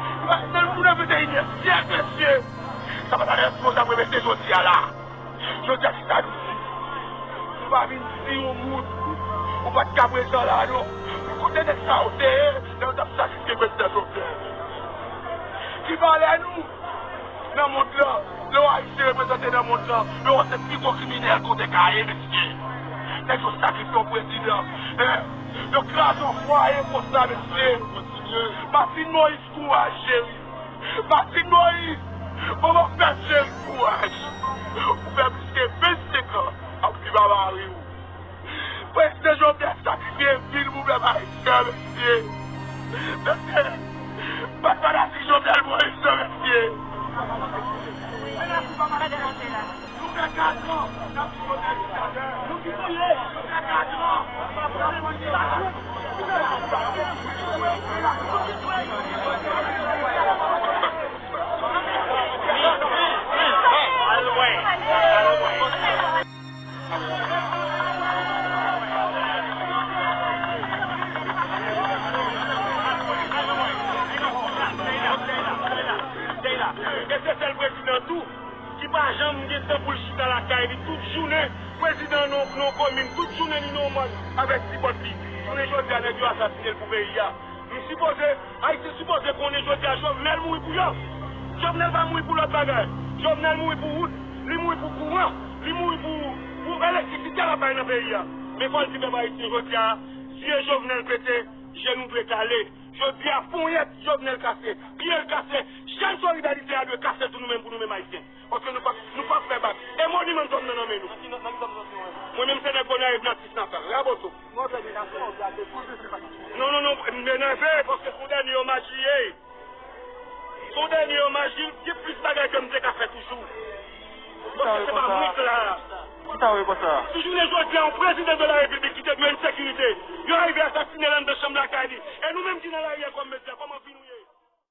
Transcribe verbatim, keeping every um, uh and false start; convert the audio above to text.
Li pa nan nou nan venteyinyèm syèk, mesye. Sa pa ta responsab mwen, mesye, jodi a la. Jodi a, kisa nou di? Nou pa vin di yon moun ou pa t ka prezan la, non. Kote nèg sa yo te ye lè yo t ap sakrifye prezidan Jovenel? Ki valè nou nan mond lan? Lè w Ayisyen reprezante nan mond lan, yo wè se pi gwo kriminèl kote ka ye, mesye. Nèg yo sakrifye yon prezidan. Hein? Yo kraze yon fwaye konsa, mesye. Martine Moïse, kouraj, cheri. Martine Moïse, manman fèt, cheri, kouraj. Ou fè plis ke vennsenk an ap viv a mari w. Prezidan Jovenel sakrifye vi l pou pèp ayisyen an, mesye. Mesye, pa fanatik Jovenel Moïse, non, mesye. Nou fè kat an n ap sipòte diktati. Nou ki touye. Nou fè kat an. E se sèl prezidan tou ki pa janm gen tan pou l chita lakay li tout jounen, prezidan nan, nan komin, tout jounen li nan yon mòn avèk sipòt li. Jounen jodi a, nèg yo asasinen l pou peyi a. Nou sipoze, Ayiti sipoze konnen jodi a Jovenel mouri pou yo. Jovenel pa mouri pou lòt bagay. Jovenel mouri pou wout, li mouri pou kouran, li mouri pou, pou elektrisite l ap bay nan peyi a. Men fò l di pèp ayisyen jodi a, zye Jovenel pete, je nou dwe kale. Jodi a, ponyèt Jovenel kase, pye l kase, chèn solidarite a dwe kase tou nou menm pou nou menm ayisyen. Paske nou p ap, nou p ap fè bak. E moniman zòn nan nan men nou. Mwen menm se nèg Gonayiv, Natif Natal, Raboto. Non, non, non, m enève paske se yon dènye omaj li ye. Se yon dènye omaj li, gen plis bagay ke m te ka fè toujou. Paske se pa mwen k la. Kisa w ye konsa? Si jounen jodi a, yon prezidan de la repiblik ki te dwe ensekirite, yo rive asasinen l anndan chanm lakay li. E nou menm ki nan lari a kòm medya, kòman